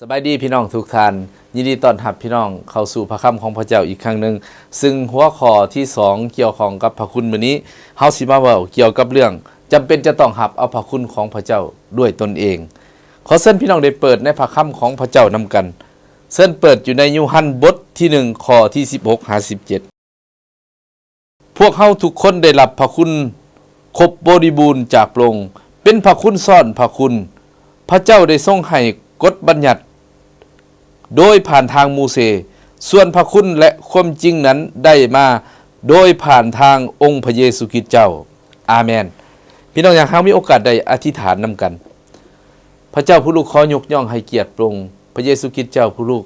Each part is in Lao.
ສະບາຍດີພີ່ນ້ອງທຸກທ່ານ, ຍິນດີຕ້ອນຮັບພີ່ນ້ອງເຂົ້າສູ່ພະຄຳຂອງພະເຈົ້າອີກຄັ້ງໜຶ່ງ. ຊຶ່ງຫົວຂໍ້ທີສອງກ່ຽວຂ້ອງກັບພະຄຸນມື້ນີ້, ເຮົາຊິມາເວົ້າກ່ຽວກັບເລື່ອງຈຳເປັນຈະຕ້ອງຮັບເອົາພະຄຸນຂອງພະເຈົ້າດ້ວຍຕົນເອງ. ຂໍເຊີນພີ່ນ້ອງໄດ້ເປີດໃນພະຄຳຂອງພະເຈົ້ານຳກັນ. ເຊີນເປີດຢູ່ໃນໂຍຮັນບົດທີໜຶ່ງ ຂໍ້ທີສິບຫົກຫາສິບເຈັດ. ພວກເຮົາທຸກຄົນໄດ້ຮັບພະຄຸນຄົບບໍລິບູນຈາກພະອົງ, ເປັນພະຄຸນຊ້ອນພະຄຸນ. ພະເຈົ້າໄດ້ຊົງໃຫ້ກົດບັນຍັດໂດຍຜ່ານທາງໂມເຊ, ສ່ວນພະຄຸນ ແລະ ຄວາມຈິງນັ້ນໄດ້ມາໂດຍຜ່ານທາງອົງພະເຢຊູຄຣິດເຈົ້າ. ອາແມນ. ພີ່ນ້ອງ, ຢາກເຮົາມີໂອກາດໄດ້ອະທິຖານນຳກັນ. ພະເຈົ້າຜູ້ລູກຂໍຍົກຍ້ອງໃຫ້ກຽດພະອົງ, ພະເຢຊູຄຣິດເຈົ້າຜູ້ລູກ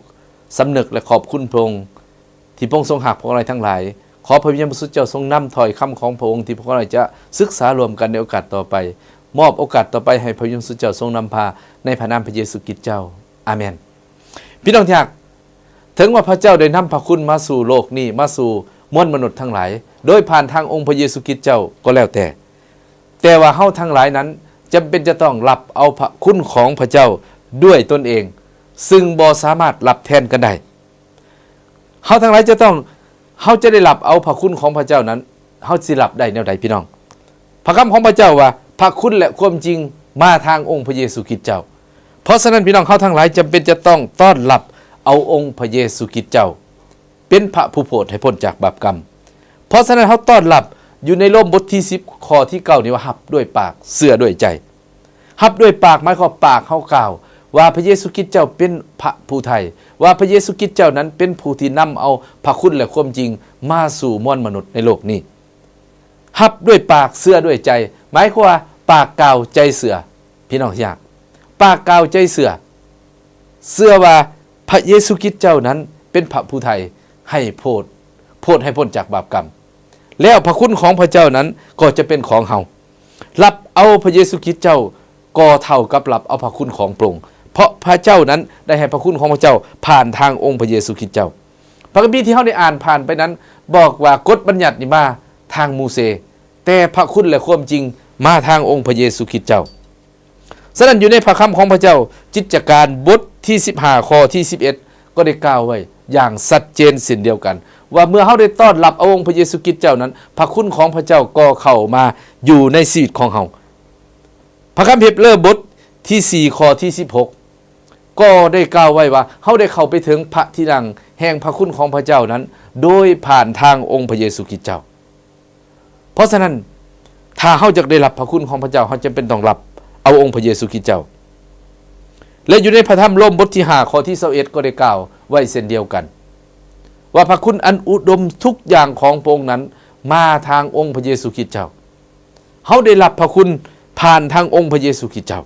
ສຳນຶກ ແລະ ຂອບຄຸນພະອົງ ທີ່ພະອົງຊົງຮັກພວກເຮົາທັງຫຼາຍ. ຂໍພະວິນຍານບໍລິສຸດເຈົ້າຊົງນຳຖ້ອຍຄຳຂອງພະອົງ ທີ່ພວກເຮົາຈະສຶກສາຮ່ວມກັນໃນໂອກາດຕໍ່ໄປ. ມອບໂອກາດຕໍ່ໄປໃຫ້ພະວິນຍານບໍລິສຸດເຈົ້າຊົງນຳພາ ໃນພະນາມພະເຢຊູຄຣິດເຈົ້າ. ອາແມນ. ພີ່ນ້ອງທີ່ຮັກ, ເຖິງວ່າພະເຈົ້າໄດ້ນຳພະຄຸນມາສູ່ໂລກນີ້, ມາສູ່ມວນມະນຸດທັງຫຼາຍ ໂດຍຜ່ານທາງອົງພະເຢຊູຄຣິດເຈົ້າກໍແລ້ວແຕ່, ແຕ່ວ່າເຮົາທັງຫຼາຍນັ້ນຈຳເປັນຈະຕ້ອງຮັບເອົາພະຄຸນຂອງພະເຈົ້າດ້ວຍຕົນເອງ, ຊຶ່ງບໍ່ສາມາດຮັບແທນກັນໄດ້. ເຮົາທັງຫຼາຍຈະຕ້ອງ, ເຮົາຈະໄດ້ຮັບເອົາພະຄຸນຂອງພະເຈົ້ານັ້ນ, ເຮົາຊິຮັບໄດ້ແນວໃດພີ່ນ້ອງ? ພະຄຳຂອງພະເຈົ້າວ່າ ພະຄຸນ ແລະ ຄວາມຈິງມາທາງອົງພະເຢຊູຄຣິດເຈົ້າ. ເພາະສະນັ້ນພີ່ນ້ອງ, ເຮົາທັງຫຼາຍຈຳເປັນຈະຕ້ອງຕ້ອນຮັບເອົາອົງພະເຢຊູຄຣິດເຈົ້າ ເປັນພະຜູ້ໂຜດໃຫ້ພົ້ນຈາກບາບກຳ. ເພາະສະນັ້ນເຮົາຕ້ອນຮັບຢູ່ໃນໂລມບົດທີສິບ ຂໍ້ທີເກົ້ານີ້ວ່າ ຮັບດ້ວຍປາກ, ເຊື່ອດ້ວຍໃຈ. ຮັບດ້ວຍປາກ ໝາຍຄວາມວ່າປາກເຮົາກ່າວວ່າພະເຢຊູຄຣິດເຈົ້າເປັນພະຜູ້ໄຖ່, ວ່າພະເຢຊູຄຣິດເຈົ້ານັ້ນເປັນຜູ້ທີ່ນຳເອົາພະຄຸນ ແລະ ຄວາມຈິງມາສູ່ມວນມະນຸດໃນໂລກນີ້. ຮັບດ້ວຍປາກ, ເຊື່ອດ້ວຍໃຈ, ໝາຍຄວາມວ່າປາກກ່າວ, ໃຈເຊື່ອ. ພີ່ນ້ອງທີ່ຮັກ, ປາກກ່າວ, ໃຈເຊື່ອ, ເຊື່ອວ່າພະເຢຊູຄຣິດເຈົ້ານັ້ນເປັນພະຜູ້ໄຖ່ ໃຫ້ໂຜດ, ໂຜດໃຫ້ພົ້ນຈາກບາບກຳ, ແລ້ວພະຄຸນຂອງພະເຈົ້ານັ້ນກໍຈະເປັນຂອງເຮົາ. ຮັບເອົາພະເຢຊູຄຣິດເຈົ້າກໍເທົ່າກັບຮັບເອົາພະຄຸນຂອງພະອົງ, ເພາະພະເຈົ້ານັ້ນໄດ້ໃຫ້ພະຄຸນຂອງພະເຈົ້າຜ່ານທາງອົງພະເຢຊູຄຣິດເຈົ້າ. ພະຄຳພີທີ່ເຮົາໄດ້ອ່ານຜ່ານໄປນັ້ນ ບອກວ່າກົດບັນຍັດນີ້ມາທາງໂມເຊ, ແຕ່ພະຄຸນ ແລະ ຄວາມຈິງມາທາງອົງພະເຢຊູຄຣິດເຈົ້າ. ສະນັ້ນ ຢູ່ໃນພະຄຳຂອງພະເຈົ້າ, ກິດຈະການບົດທີສິບຫ້າ ຂໍ້ທີສິບເອັດ ກໍໄດ້ກ່າວໄວ້ຢ່າງຊັດເຈນເຊັ່ນດຽວກັນ ວ່າເມື່ອເຮົາໄດ້ຕ້ອນຮັບເອົາອົງພະເຢຊູຄຣິດເຈົ້ານັ້ນ, ພະຄຸນຂອງພະເຈົ້າກໍເຂົ້າມາຢູ່ໃນຊີວິດຂອງເຮົາ. ພະຄຳເຮັບເຣີບົດທີສີ່ ຂໍ້ທີສິບຫົກ ກໍໄດ້ກ່າວໄວ້ວ່າ ເຮົາໄດ້ເຂົ້າໄປເຖິງພະທີ່ນັ່ງແຫ່ງພະຄຸນຂອງພະເຈົ້ານັ້ນ ໂດຍຜ່ານທາງອົງພະເຢຊູຄຣິດເຈົ້າ. ເພາະສະນັ້ນ, ຖ້າເຮົາຢາກໄດ້ຮັບພະຄຸນຂອງພະເຈົ້າ, ເຮົາຈຳເປັນຕ້ອງຮັບເອົາອົງພະເຢຊູຄຣິດເຈົ້າ. ແລະ ຢູ່ໃນພະທຳໂລມບົດທີຫ້າ ຂໍ້ທີຊາວເອັດ ກໍໄດ້ກ່າວໄວ້ເຊັ່ນດຽວກັນ ວ່າພະຄຸນອັນອຸດົມທຸກຢ່າງຂອງພະອົງນັ້ນມາທາງອົງພະເຢຊູຄຣິດເຈົ້າ. ເຮົາໄດ້ຮັບພະຄຸນຜ່ານທາງອົງພະເຢຊູຄຣິດເຈົ້າ.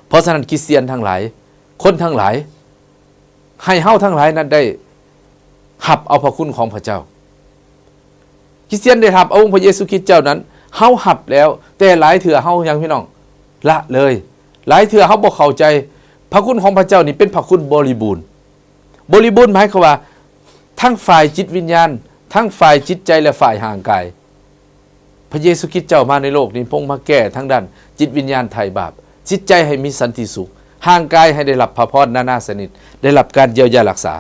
ເພາະສະນັ້ນ ຄຣິສຕຽນທັງຫຼາຍ, ຄົນທັງຫຼາຍ, ໃຫ້ເຮົາທັງຫຼາຍນັ້ນໄດ້ຮັບເອົາພະຄຸນຂອງພະເຈົ້າ. ຄຣິສຕຽນໄດ້ຮັບອົງພະເຢຊູຄຣິດເຈົ້ານັ້ນ, ເຮົາຮັບແລ້ວ, ແຕ່ຫຼາຍເທື່ອເຮົາຫຍັງ ພີ່ນ້ອງ? ລະເລີຍ. ຫຼາຍເທື່ອເຮົາບໍ່ເຂົ້າໃຈ. ພະຄຸນຂອງພະເຈົ້ານີ້ເປັນພະຄຸນບໍລິບູນ. ບໍລິບູນໝາຍຄວາມວ່າ ທັງຝ່າຍຈິດວິນຍານ, ທັງຝ່າຍຈິດໃຈ ແລະ ຝ່າຍຮ່າງກາຍ. ພະເຢຊູຄຣິດເຈົ້າມາໃນໂລກນີ້, ພະອົງມາແກ້ທາງດ້ານຈິດວິນຍານໄຖ່ບາບ, ຈິດໃຈໃຫ້ມີສັນຕິສຸກ, ຮ່າງກາຍໃຫ້ໄດ້ຮັບພະພອນນານາຊະນິດ, ໄດ້ຮັບການຢຽວຢາຮັກສາ.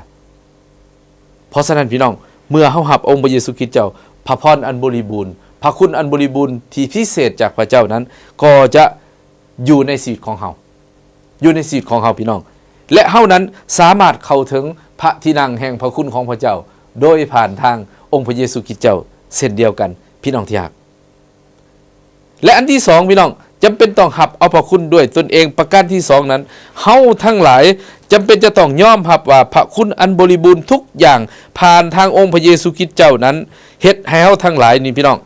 ເພາະສະນັ້ນ ພີ່ນ້ອງ, ເມື່ອເຮົາຮັບອົງພະເຢຊູຄຣິດເຈົ້າ, ພະພອນອັນບໍລິບູນ, ພະຄຸນອັນບໍລິບູນທີ່ພິເສດຈາກພະເຈົ້ານັ້ນ ກໍຈະຢູ່ໃນຊີວິດຂອງເຮົາ. ຢູ່ໃນຊີວິດຂອງເຮົາ ພີ່ນ້ອງ ແລະ ເຮົານັ້ນສາມາດເຂົ້າເຖິງພະທີ່ນັ່ງແຫ່ງພະຄຸນຂອງພະເຈົ້າ ໂດຍຜ່ານທາງອົງພະເຢຊູຄຣິດເຈົ້າເຊັ່ນດຽວກັນ ພີ່ນ້ອງທີ່ຮັກ. ແລະ ອັນທີສອງ ພີ່ນ້ອງ ຈຳເປັນຕ້ອງຮັບເອົາພະຄຸນດ້ວຍຕົນເອງ. ປະການທີສອງນັ້ນ ເຮົາທັງຫຼາຍຈຳເປັນຈະຕ້ອງຍອມຮັບວ່າພະຄຸນອັນບໍລິບູນທຸກຢ່າງຜ່ານທາງອົງພະເຢຊູຄຣິດເຈົ້ານັ້ນ ເຮັດໃຫ້ເຮົາທັງຫຼາຍນີ້ ພີ່ນ້ອງ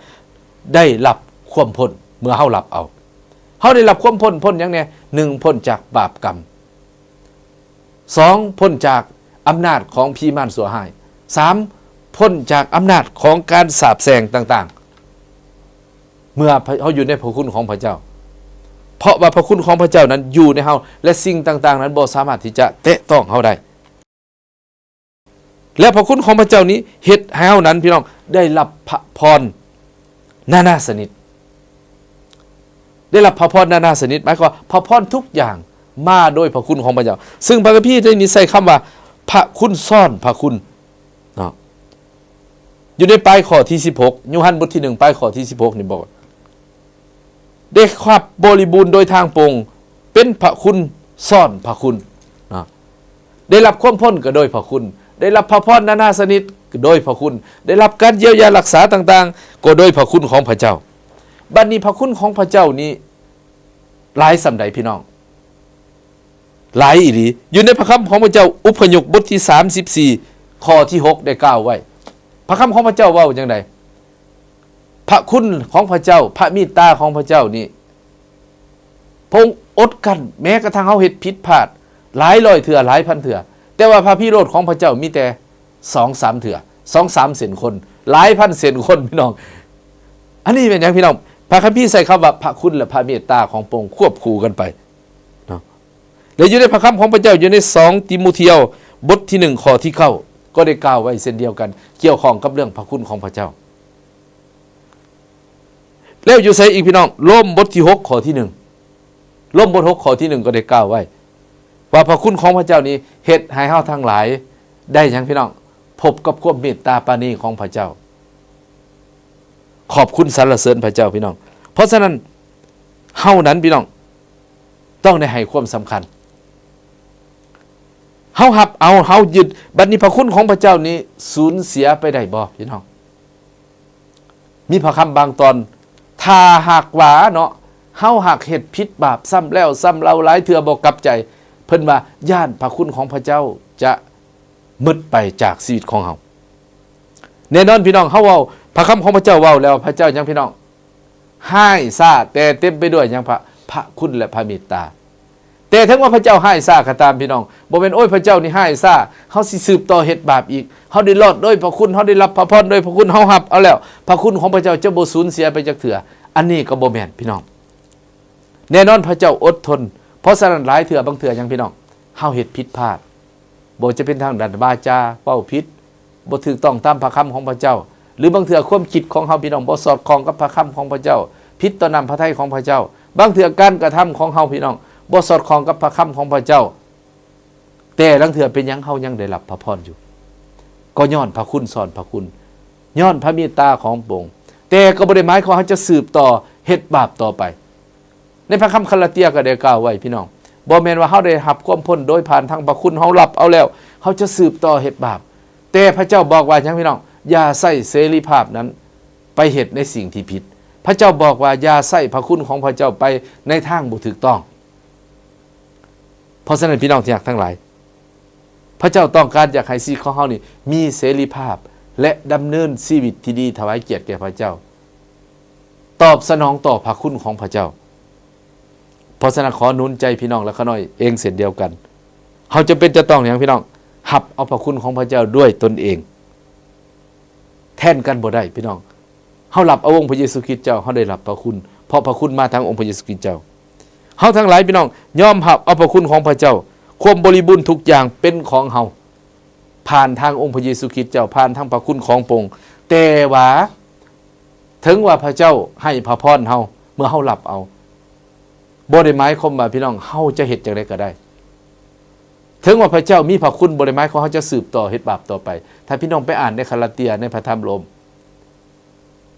ໄດ້ຮັບຄວາມພົ້ນ ເມື່ອເຮົາຮັບເອົາ. ເຮົາໄດ້ຮັບຄວາມພົ້ນ, ພົ້ນຫຍັງແດ່? ໜຶ່ງ, ພົ້ນຈາກບາບກຳ. ສອງ, ພົ້ນຈາກອຳນາດຂອງຜີມານຊົ່ວຮ້າຍ. ສາມ, ພົ້ນຈາກອຳນາດຂອງການສາບແຊ່ງຕ່າງໆ ເມື່ອເຮົາຢູ່ໃນພະຄຸນຂອງພະເຈົ້າ. ເພາະວ່າພະຄຸນຂອງພະເຈົ້ານັ້ນຢູ່ໃນເຮົາ ແລະ ສິ່ງຕ່າງໆນັ້ນບໍ່ສາມາດທີ່ຈະແຕະຕ້ອງເຮົາໄດ້. ແລະ ພະຄຸນຂອງພະເຈົ້ານີ້ເຮັດໃຫ້ເຮົານັ້ນ ພີ່ນ້ອງ ໄດ້ຮັບພະພອນນານາຊະນິດ. ໄດ້ຮັບພະພອນນານາຊະນິດ ໝາຍຄວາມວ່າພະພອນທຸກຢ່າງ ມາໂດຍພະຄຸນຂອງພະເຈົ້າ. ຊຶ່ງພະຄຳພີໃນນີ້ໃຊ້ຄຳວ່າ ພະຄຸນຊ້ອນພະຄຸນເນາະ. ຢູ່ໃນປາຍຂໍ້ທີສິບຫົກ ໂຍຮັນບົດທີໜຶ່ງ ປາຍຂໍ້ທີສິບຫົກນີ້ບອກວ່າ ໄດ້ຮັບບໍລິບູນໂດຍທາງພະອົງ ເປັນພະຄຸນຊ້ອນພະຄຸນເນາະ. ໄດ້ຮັບຄວາມພົ້ນກໍໂດຍພະຄຸນ, ໄດ້ຮັບພະພອນນານາຊະນິດກໍໂດຍພະຄຸນ, ໄດ້ຮັບການຢຽວຢາຮັກສາຕ່າງໆ ກໍໂດຍພະຄຸນຂອງພະເຈົ້າ. ບັດນີ້ພະຄຸນຂອງພະເຈົ້ານີ້ຫຼາຍສ່ຳໃດພີ່ນ້ອງ? ຫຼາຍອີ່ຫຼີ. ຢູ່ໃນພະຄຳຂອງພະເຈົ້າ ອຸບພະຍົບບົດທີສາມສິບສີ່ ຂໍ້ທີຫົກ ໄດ້ກ່າວໄວ້. ພະຄຳຂອງພະເຈົ້າເວົ້າຈັ່ງໃດ? ພະຄຸນຂອງພະເຈົ້າ, ພະເມດຕາຂອງພະເຈົ້ານີ້ ພະອົງອົດກັ້ນ ແມ້ກະທັ່ງເຮົາເຮັດຜິດພາດຫຼາຍຮ້ອຍເທື່ອ, ຫຼາຍພັນເທື່ອ, ແຕ່ວ່າພະພິໂຣດຂອງພະເຈົ້າມີແຕ່ສອງສາມເທື່ອ, ສອງສາມເຊັ່ນຄົນ, ຫຼາຍພັນເຊັ່ນຄົນ ພີ່ນ້ອງ. ອັນນີ້ແມ່ນຫຍັງພີ່ນ້ອງ? ພະຄຳພີໃຊ້ຄຳວ່າພະຄຸນ ແລະ ພະເມດຕາຂອງພະອົງຄວບຄູ່ກັນໄປເນາະ. ແລະ ຢູ່ໃນພະຄຳຂອງພະເຈົ້າ ຢູ່ໃນສອງຕີໂມທຽວ ບົດທີໜຶ່ງ ຂໍ້ທີເກົ້າ ກໍໄດ້ກ່າວໄວ້ເຊັ່ນດຽວກັນ ກ່ຽວຂ້ອງກັບເລື່ອງພະຄຸນຂອງພະເຈົ້າ. ແລ້ວຢູ່ໃສອີກພີ່ນ້ອງ? ໂລມບົດທີຫົກ ຂໍ້ທີໜຶ່ງ ໂລມບົດຫົກ ຂໍ້ທີໜຶ່ງ ກໍໄດ້ກ່າວໄວ້ວ່າ ພະຄຸນຂອງພະເຈົ້ານີ້ເຮັດໃຫ້ເຮົາທັງຫຼາຍໄດ້ຫຍັງພີ່ນ້ອງ? ພົບກັບຄວາມເມດຕາປານີຂອງພະເຈົ້າ. ຂອບຄຸນສັນລະເສີນພະເຈົ້າພີ່ນ້ອງ. ເພາະສະນັ້ນ ເຮົານັ້ນພີ່ນ້ອງ ຕ້ອງໄດ້ໃຫ້ຄວາມສຳຄັນ. ເຮົາຮັບເອົາ, ເຮົາຍຶດ. ບັດນີ້ພະຄຸນຂອງພະເຈົ້ານີ້ສູນເສຍໄປໄດ້ບໍ່ພີ່ນ້ອງ? ມີພະຄຳບາງຕອນ, ຖ້າຫາກວ່າເນາະ ເຮົາຫາກເຮັດຜິດບາບຊ້ຳແລ້ວຊ້ຳເລົ່າຫຼາຍເທື່ອບໍ່ກັບໃຈ, ເພິ່ນວ່າຢ້ານພະຄຸນຂອງພະເຈົ້າຈະໝົດໄປຈາກຊີວິດຂອງເຮົາ. ແນ່ນອນພີ່ນ້ອງ, ເຮົາເວົ້າ, ພະຄຳຂອງພະເຈົ້າເວົ້າແລ້ວ, ພະເຈົ້າຫຍັງພີ່ນ້ອງ? ຮ້າຍຊ້າ ແຕ່ເຕັມໄປດ້ວຍຫຍັງ? ພະ, ພະຄຸນ ແລະ ພະເມດຕາ. ແຕ່ເຖິງວ່າພະເຈົ້າຮ້າຍຊ້າກໍຕາມພີ່ນ້ອງ, ບໍ່ແມ່ນ ໂອ້ຍ ພະເຈົ້ານີ້ຮ້າຍຊ້າ ເຮົາຊິສືບຕໍ່ເຮັດບາບອີກ. ເຮົາໄດ້ລອດໂດຍພະຄຸນ, ເຮົາໄດ້ຮັບພະພອນໂດຍພະຄຸນ, ເຮົາຮັບເອົາແລ້ວ, ພະຄຸນຂອງພະເຈົ້າຈະບໍ່ສູນເສຍໄປຈັກເທື່ອ. ອັນນີ້ກໍບໍ່ແມ່ນພີ່ນ້ອງ. ແນ່ນອນພະເຈົ້າອົດທົນ. ເພາະສະນັ້ນຫຼາຍເທື່ອ, ບາງເທື່ອຫຍັງພີ່ນ້ອງ? ເຮົາເຮັດຜິດພາດ, ບໍ່ວ່າຈະເປັນທາງດ້ານວາຈາ ເວົ້າຜິດ, ບໍ່ຖືກຕ້ອງຕາມພະຄຳຂອງພະເຈົ້າ, ຫຼື ບາງເທື່ອຄວາມຄິດຂອງເຮົາພີ່ນ້ອງ ບໍ່ສອດຄ່ອງກັບພະຄຳຂອງພະເຈົ້າ, ຜິດຕໍ່ນ້ຳພະໄທຂອງພະເຈົ້າ. ບາງເທື່ອການກະທຳຂອງເຮົາພີ່ນ້ອງ ບໍ່ສອດຄ່ອງກັບພະຄຳຂອງພະເຈົ້າ. ແຕ່ລາງເທື່ອເປັນຫຍັງເຮົາຍັງໄດ້ຮັບພະພອນຢູ່? ກໍຍ້ອນພະຄຸນຊ້ອນພະຄຸນ, ຍ້ອນພະເມດຕາຂອງພະອົງ. ແຕ່ກໍບໍ່ໄດ້ໝາຍຄວາມເຮົາຈະສືບຕໍ່ເຮັດບາບຕໍ່ໄປ. ໃນພະຄຳກາລາເຕຍກໍໄດ້ກ່າວໄວ້ພີ່ນ້ອງ, ບໍ່ແມ່ນວ່າເຮົາໄດ້ຮັບຄວາມພົ້ນໂດຍຜ່ານທາງພະຄຸນ, ເຮົາຮັບເອົາແລ້ວ ເຮົາຈະສືບຕໍ່ເຮັດບາບ. ແຕ່ພະເຈົ້າບອກວ່າຫຍັງພີ່ນ້ອງ? ຢ່າໃຊ້ເສລີພາບນັ້ນໄປເຮັດໃນສິ່ງທີ່ຜິດ. ພະເຈົ້າບອກວ່າຢ່າໃຊ້ພະຄຸນຂອງພະເຈົ້າໄປໃນທາງບໍ່ຖືກຕ້ອງ. ເພາະສະນັ້ນ ພີ່ນ້ອງທີ່ຮັກທັງຫຼາຍ, ພະເຈົ້າຕ້ອງການຢາກໃຫ້ຊີວິດຂອງເຮົານີ້ມີເສລີພາບ ແລະ ດຳເນີນຊີວິດທີ່ດີຖວາຍກຽດແກ່ພະເຈົ້າ, ຕອບສະໜອງຕໍ່ພະຄຸນຂອງພະເຈົ້າ. ເພາະສະນັ້ນ ຂໍໜູນໃຈພີ່ນ້ອງ ແລະ ຂ້ານ້ອຍເອງເຊັ່ນດຽວກັນ. ເຮົາຈຳເປັນຈະຕ້ອງຫຍັງພີ່ນ້ອງ? ຮັບເອົາພະຄຸນຂອງພະເຈົ້າດ້ວຍຕົນເອງ. ແທນກັນບໍ່ໄດ້ພີ່ນ້ອງ. ເຮົາຮັບເອົາອົງພະເຢຊູຄຣິດເຈົ້າ, ເຮົາໄດ້ຮັບພະຄຸນ ເພາະພະຄຸນມາທາງອົງພະເຢຊູຄຣິດເຈົ້າ. ເຮົາທັງຫຼາຍພີ່ນ້ອງ ຍອມຮັບເອົາພະຄຸນຂອງພະເຈົ້າ, ຄວາມບໍລິບູນທຸກຢ່າງເປັນຂອງເຮົາ ຜ່ານທາງອົງພະເຢຊູຄຣິດເຈົ້າ, ຜ່ານທາງພະຄຸນຂອງພະອົງ. ແຕ່ວ່າເຖິງວ່າພະເຈົ້າໃຫ້ພະພອນເຮົາ ເມື່ອເຮົາຮັບເອົາ, ບໍ່ໄດ້ໝາຍຄວາມວ່າ ພີ່ນ້ອງ ເຮົາຈະເຮັດຈັ່ງໃດກໍໄດ້. ເຖິງວ່າພະເຈົ້າມີພະຄຸນ ບໍ່ໄດ້ໝາຍຄວາມເຮົາຈະສືບຕໍ່ເຮັດບາບຕໍ່ໄປ. ຖ້າພີ່ນ້ອງໄປອ່ານໃນກາລາເຕຍ, ໃນພະທຳໂລມ,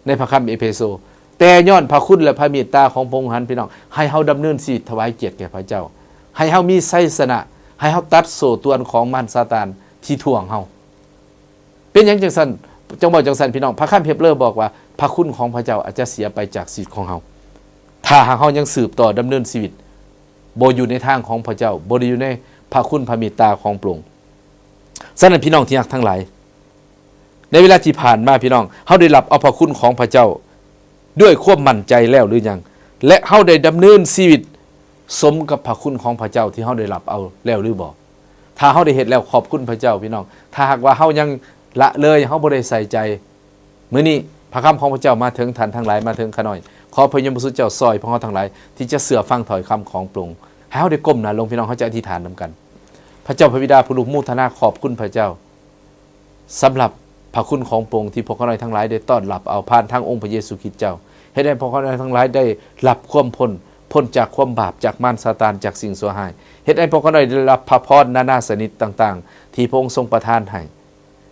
ໃນພະຄຳເອເພໂຊ, ແຕ່ຍ້ອນພະຄຸນ ແລະ ພະເມດຕາຂອງພະອົງຫັ້ນ ພີ່ນ້ອງ, ໃຫ້ເຮົາດຳເນີນຊີວິດຖວາຍກຽດແກ່ພະເຈົ້າ, ໃຫ້ເຮົາມີໄຊຊະນະ, ໃຫ້ເຮົາຕັດໂສ້ຕວນຂອງມານຊາຕານທີ່ຖ່ວງເຮົາ. ເປັນຫຍັງຈັ່ງຊັ້ນ ຈັ່ງເວົ້າຈັ່ງຊັ້ນ ພີ່ນ້ອງ? ພະຄຳເຮັບເຣີບອກວ່າ ພະຄຸນຂອງພະເຈົ້າອາດຈະເສຍໄປຈາກຊີວິດຂອງເຮົາ ຖ້າຫາກເຮົາຍັງສືບຕໍ່ດຳເນີນຊີວິດ ບໍ່ຢູ່ໃນທາງຂອງພະເຈົ້າ, ບໍ່ໄດ້ຢູ່ໃນພະຄຸນພະເມດຕາຂອງພະອົງ. ສະນັ້ນ ພີ່ນ້ອງທີ່ຮັກທັງຫຼາຍ, ໃນເວລາທີ່ຜ່ານມາ ພີ່ນ້ອງ, ເຮົາໄດ້ຮັບເອົາພະຄຸນຂອງພະເຈົ້າດ້ວຍຄວາມໝັ້ນໃຈແລ້ວຫຼືຍັງ? ແລະ ເຮົາໄດ້ດຳເນີນຊີວິດສົມກັບພະຄຸນຂອງພະເຈົ້າທີ່ເຮົາໄດ້ຮັບເອົາແລ້ວຫຼືບໍ່? ຖ້າເຮົາໄດ້ເຮັດແລ້ວ ຂອບຄຸນພະເຈົ້າ ພີ່ນ້ອງ. ຖ້າຫາກວ່າເຮົາຍັງລະເລີຍ, ເຮົາບໍ່ໄດ້ໃສ່ໃຈ, ມື້ນີ້ພະຄຳຂອງພະເຈົ້າມາເຖິງທ່ານທັງຫຼາຍ, ມາເຖິງຂ້ານ້ອຍ. ຂໍພະວິນຍານບໍລິສຸດເຈົ້າຊ່ອຍພວກເຮົາທັງຫຼາຍທີ່ຈະເຊື່ອຟັງຖ້ອຍຄຳຂອງພະອົງ. ໃຫ້ເຮົາໄດ້ກົ້ມໜ້າລົງ, ພີ່ນ້ອງ, ເຮົາຈະອະທິຖານນຳກັນ. ພະເຈົ້າພະບິດາ, ພະລູກໂມທະນາຂອບຄຸນພະເຈົ້າ ສຳລັບພະຄຸນຂອງພະອົງທີ່ພວກຂ້ານ້ອຍທັງຫຼາຍໄດ້ຕ້ອນຮັບເອົາຜ່ານທາງອົງພະເຢຊູຄຣິດເຈົ້າ, ເຮັດໃຫ້ພວກຂ້ານ້ອຍທັງຫຼາຍໄດ້ຮັບຄວາມພົ້ນ, ພ ພົ້ນຈາກຄວາມບາບ, ຈາກມານຊາຕານ, ຈາກສິ່ງຊົ່ວຮ້າຍ, ເຮັດໃຫ້ພວກຂ້ານ້ອຍໄດ້ຮັບພະພອນນານາຊະນິດຕ່າງໆ ທີ່ພະອົງຊົງປະທານໃຫ້.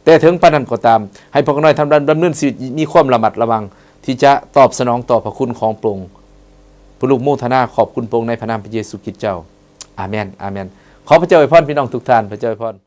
ແຕ່ເຖິງປານນັ້ນກໍຕາມ, ໃຫ້ພວກຂ້ານ້ອຍທຳດຳ ດຳເນີນຊີວິດມີຄວາມລະມັດລະວັງ ທີ່ຈະຕອບສະໜອງຕໍ່ພະຄຸນຂອງພະອົງ. ຜູ້ລູກໂມທະນາຂອບຄຸນພະອົງໃນພະນາມພະເຢຊູຄຣິດເຈົ້າ. ອາເມນ, ອາເມນ. ຂໍພະເຈົ້າອວຍພອນພີ່ນ້ອງທຸກທ່ານ, ພະເຈົ້າອວຍພອນ.